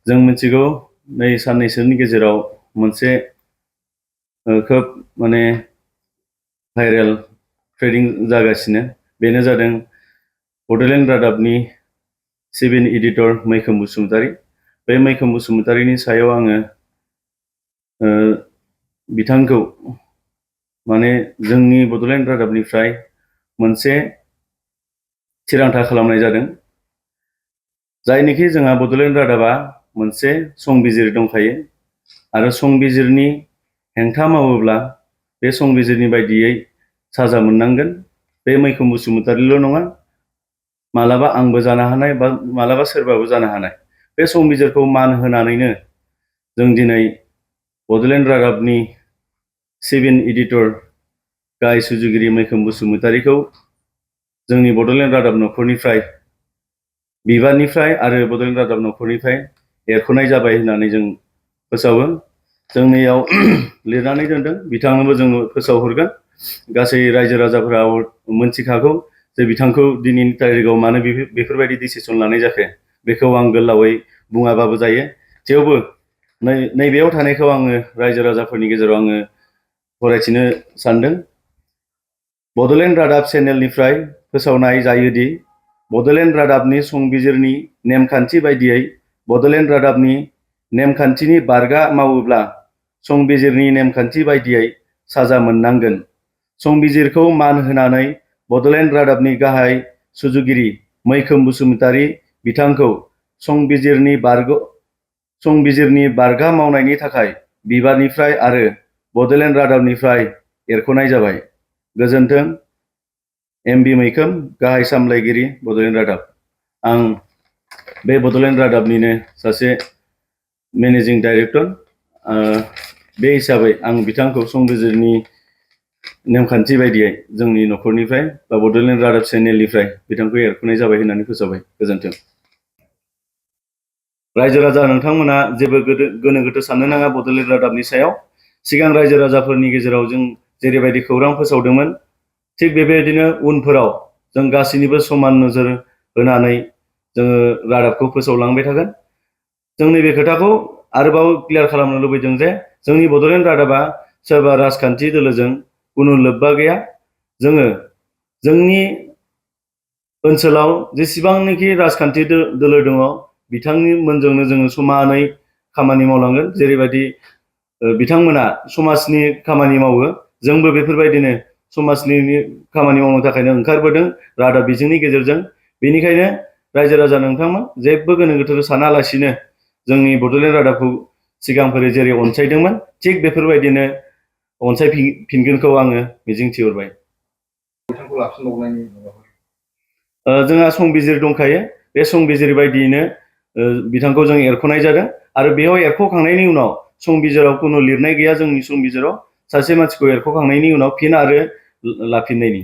जों मिथिगौ नै साननैसोनि गेजेराव मोनसे खोब माने भाइरेल ट्रेडिं जागासिनो बेनो जादों बड'लेण्ड रादाबनि सिभिल एडिटर मैखोम बसुमतारी। बे मैखोम बसुमतारीनि सायाव आङो बिथांखौ माने जोंनि बड'लेण्ड रादाबनिफ्राय मोनसे थिरांथा खालामनाय जादों। जायनिखि जोंहा बड'लेण्ड रादाबा मोनसे संबिजिर दंखायो आरो संबिजिरनि हेंथा मावोब्ला बे संबिजिरनि बायदियै साजा मोननांगोन। बे मैखोम बसुमतारील' नङा, मालाबा आंबो जानो हानाय बा मालाबा सोरबाबो जानो हानाय। बे संबिजिरखौ मान होनानैनो जों दिनै बड'लेण्ड रादाबनि सिभिल एडिटर गाहाय सुजुगिरि मैखोम बसुमतारीखौ जोंनि बड'लेण्ड रादाब नखरनिफ्राय बिबाननिफ्राय आरो बड'लेण्ड रादाब नखरनिफ्राय एरख'नाय जाबाय होननानै जों फोसावो। जोंनियाव लिरनानै दोनदों, बिथांनोबो जों फोसावहरगोन। गासै रायजो राजाफोरा मोनथिखागौ जे बिथांखौ दिनैनि तारिखाव मानो बेफोरबायदि डिसिसन लानाय जाखो। बेखौ आं गोलावै बुङाबाबो जायो। थेवबो नैबेयाव थानायखौ आङो रायजो राजाफोरनि गेजेराव आङो फरायथिनो सानदों। बड'लेण्ड रादाब चेनेलनिफ्राय फोसावनाय जायोदि बड'लेण्ड रादाबनि संबिजिरनि नेमखान्थि बायदियै बड'लेण्ड रादाबनि नेमखान्थिनि बारगा मावोब्ला संबिजिरनि नेमखान्थि बायदियै साजा मोननांगोन। संबिजिरखौ मान होनानै बड'लेण्ड रादाबनि गाहाय सुजुगिरि मैखोम बसुमतारी बिथांखौ संबिजिरनि बारगा मावनायनि थाखाय बिबाननिफ्राय आरो बड'लेण्ड रादाबनिफ्राय एरख'नाय जाबाय। गोजोन्थों। एमबि मैखोम, गाहाय सामलायगिरि, बड'लेण्ड रादाब। आं बे बड'लेण्ड रादाबनिनो सासे मेनेजिं डाइरेक्टर। बे हिसाबै आं बिथांखौ संबिजिरनि नेमखान्थि बायदियै जोंनि नखरनिफ्राय बा बड'लेण्ड रादाब चेनेलनिफ्राय बिथांखौ एरख'नाय जाबाय होननानै फोसावबाय। गोजोन्थों। रायजो राजा नोंथांमोना जेबो गोनो गोथो साननो नाङा बड'लेण्ड रादाबनि सायाव। सिगां रायजो राजाफोरनि गेजेराव जों जेरैबायदि खौरां फोसावदोंमोन, थिग बेबायदिनो उनफोराव जों गासैनिबो समान नोजोर होनानै जोङो रादाबखौ फोसावलांबाय थागोन। जों नैबे खोथाखौ आरोबाव क्लियार खालामनो लुबैदों जे जोंनि बड'लेण्ड रादाबा सोरबा राजखान्थि दोलोजों कुनु लोब्बा गैया। जोङो जोंनि ओनसोलाव जेसेबांनाखि राजखान्थि दोलो दङ बिथांमोनजोंनो जोङो समानै खामानि मावलांगोन। जेरैबायदि बिथांमोना समाजनि खामानि मावो, जोंबो बेफोरबायदिनो समाजनि खामानि मावनो थाखायनो ओंखारबोदों रादाब बिजोंनि गेजेरजों। बेनिखायनो रायजो राजा नोंथांमोन जेबो गोनो गोथो सानालासिनो जोंनि बड'लेण्ड रादाबखौ सिगांफोर जेरै अनसायदोंमोन थिग बेफोरबायदिनो अनसायफिनगोनखौ आङो मिजिंथिहरबाय। जोंहा संबिजिर दंखायो। बे संबिजिर बायदियैनो बिथांखौ जों एरख'नाय जादों आरो बेयाव एरख'खांनायनि उनाव संबिजिराव कुनु लिरनाय गैया। जोंनि संबिजिराव सासे मानसिखौ एरख'खांनायनि उनाव फिन आरो लाफिननायनि